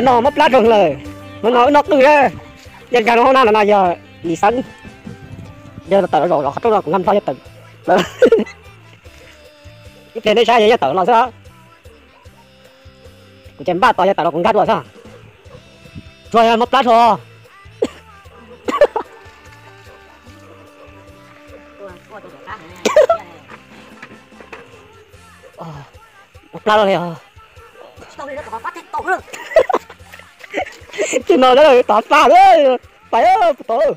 No mob plab rau lawm, no wb noj qwj na. Yog nkag rau hauv na no yog Lis Xeeb, yog tawm los zaum qhov rooj no kuv nkag plho yog tawm. Ib pliag nej saib yog yeej tawm los xwb. Kuv ces npaj tos yog tawm los kuv nkag dua xwb. Tsuas yog mob plab tso. Mob plab li os. Tsis no tov plab, pais puas tau.